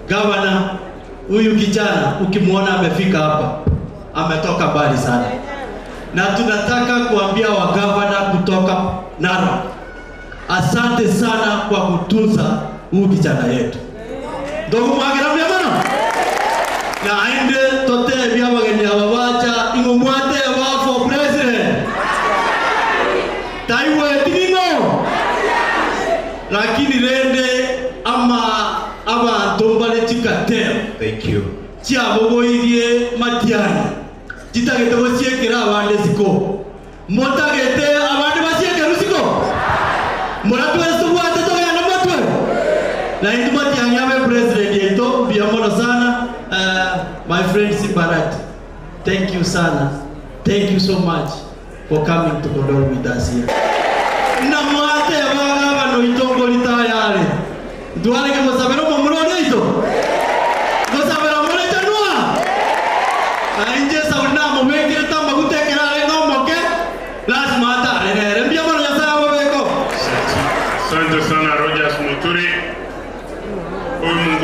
Gavana, huyu kijana ukimwona amefika hapa, ametoka mbali sana, na tunataka kuambia wagavana kutoka Narok, asante sana kwa kutunza huyu kijana yetu. Ndogomoakera mbuya mono? Naende totebie abageni aba bacha ing'o mwateba for president? Taigweti ning'o? Lakini rende ama abanto mbare chikateo Thank you. chiabogoirie matiani chitagete gosiekera abande isiko. Motagete abande basiekerwe isiko? Moratwese tobwate togende motwe? Na intwe matiang'i abe president yaito mbuya mono sana my friend Simbarati thank you sana thank you so much for coming to condole with us here. Namwateba gavana oito nkori tayari ntwarenge gosabera omomura oria oito? Ngosabera more chanwa? Na inche Esauli namobekerete amaguta ekero arenge omoke, lasima atare nere. Mbuya mono Nyasae amobeke oo. Asante sana Rogers Muturi. Huyu mungwana.